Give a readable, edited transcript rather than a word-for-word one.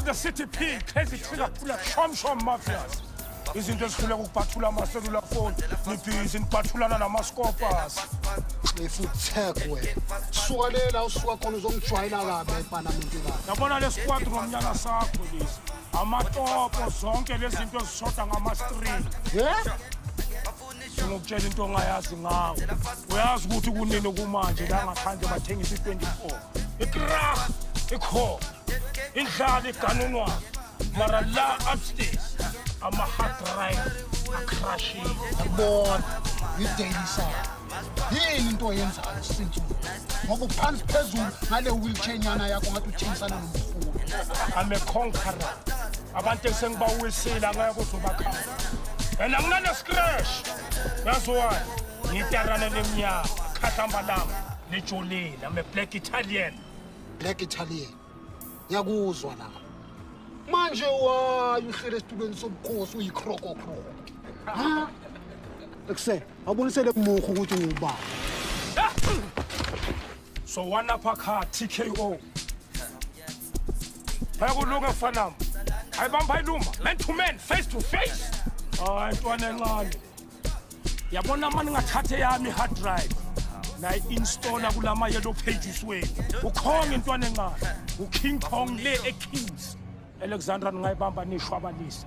Yo, the City P, Crazy Trigger, Puller, Shom Shom Mafias. Izinto ezihluleka ukubhathula ama-cellular phone, nibhizi nibhathulana nama-scopas. Efuthek wena. Suka le la usuka khona, uzongijwayela kabi eParliament la. Yabona le squad ngomnyaka sakho lesi. Amatopo, zonke lezi zinto ezishoda ngama-string. Yeah? Ngokutshela into ongayazi ngawo. Uyazi ukuthi kunini kumanje la ngaphandle bathengisa i-24. I-crack ikhona. Indlala iganunwana. Mara la upstairs ama-hard drive acrashile. Yabona, i-Daily Sun. Yini into oyenzayo since ngoba uphansi phezulu ngale wheelchair nyana yakho, ngathi uthengisana nomkhulu? I'm a conqueror. Abantu esengibawisile angeke uzobakhala. And anginane-scratch. Yazi why? Ngitarane lemnyama, khahlamba lami lijulile. I'm a black Italian. Black Italian. Ngiyakuzwa la. Manje wayi uhlele esitulweni sobukhosi uyikroko-kroko. Ha? Ekuse, awubonisele kumukhu ukuthi ungubani. So one uppercut, TKO. Bayakulunga mfanami. Ayibamba iluma, man to man, face to face. Hayi, ntwana encane. Yabona mani, ngathatha yami i-hard drive. Nayi-installa kulama yellow pages wenu. Ukhong intwana encane. UKing Kong le eKings. Alexandra, ningayibamba nishwabalisa.